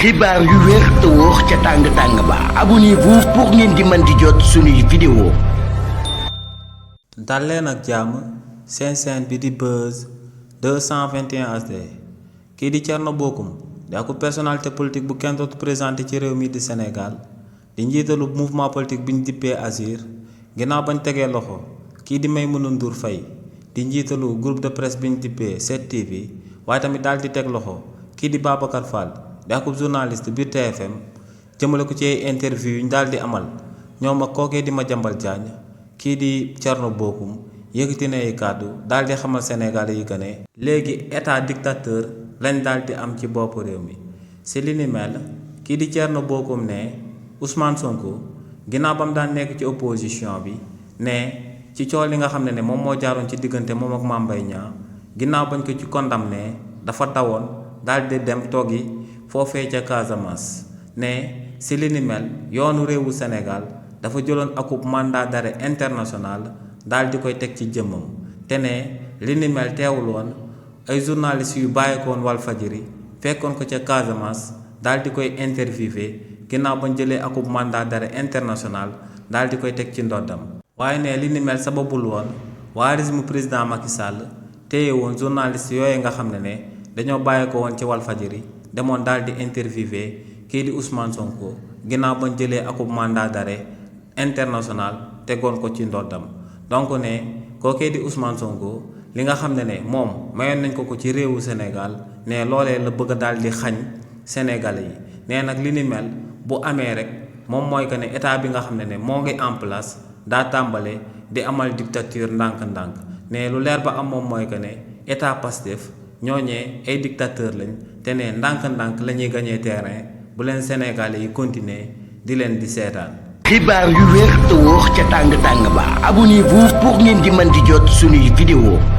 xibaar yu wér te wóor ca tàng ba abonnez-vous pour ngeen di mën di jot suñuy vidéo. dal leen ak jàmm seen chaîne bi di Buzz 221 HD kii di Thierno Bocoum di ak personnalité politique bu kenn dootu présenté ci réew mi di Sénégal di njiitalu mouvement politique bi ñu dippee Agir ginnaaw bañ tegee loxo kii di Maïmouna Ndour Faye di njiitalu groupe de presse bi ñu dippee 7TV waaye tamit daal di teg loxo kii di Babacar Fall di ak journaliste biir TFM jëmale ko ci ay interview yu ñu daal di amal ñoom ak kookee di Madiambal Diagne kii di Thierno Bocoum yëkkati na ay kàddu daal di xamal Sénégalais yi que ne léegi état dictateur lañ daal di am ci bopp réew mi si li ni mel kii di Thierno Bocoum ne Ousmane Sonko ginnaaw ba mu daan nekk ci opposition bi ne ci coow li nga xam ne moom moo jaaroon ci diggante moom ak Mame Mbaye Niang ginnaaw bañ ko ci condamné dafa dawoon daal di dem toogi foofee ca Casamance ne si li ni mel yoonu réewu Sénégal dafa jëloon akub mandat d'arrêt international daal di koy teg ci jëmmam te ne li ni mel teewul woon ay journalistes yu bàyyikoon Walfadjri fekkoon ko ca Casamance daal di koy interviewé ginnaaw bañ jëlee akub mandat d'arrêt international daal di koy teg ci ndoddam waaye ne li ni mel sababul woon waa régime président Macky Sall téye woon journalistes yooyu nga xam ne dañoo bàyyi ko woon ci Walfadjri demoon daal di interviewé kii di Ousmane Sonko ginnaaw bañ jëlee akub mandat d'arrêt international tegoon ko ci ndoddam donc ne kookee di Ousmane Sonko li nga xam ne moom mayoon nañ ko ci réewu Sénégal ne loolee la bëgg a daal di xañ Sénégalais yi nee nag li ni mel bu amee rek moom mooy que ne état bi nga xam ne moo ngi en place daa tàmbale di amal dictature ndànk-ndànk ne lu leer ba am moom mooy que ne état Pastef ñooñee ay dictateur lañ te ne ndànk-ndànk la ñuy gañee terrain bu leen Sénégalais yi continuer di leen di seetaan. xibaar yu wér te wóor ca tàng ba abonnez-vous pour ngeen di mën di jot suñuy vidéo.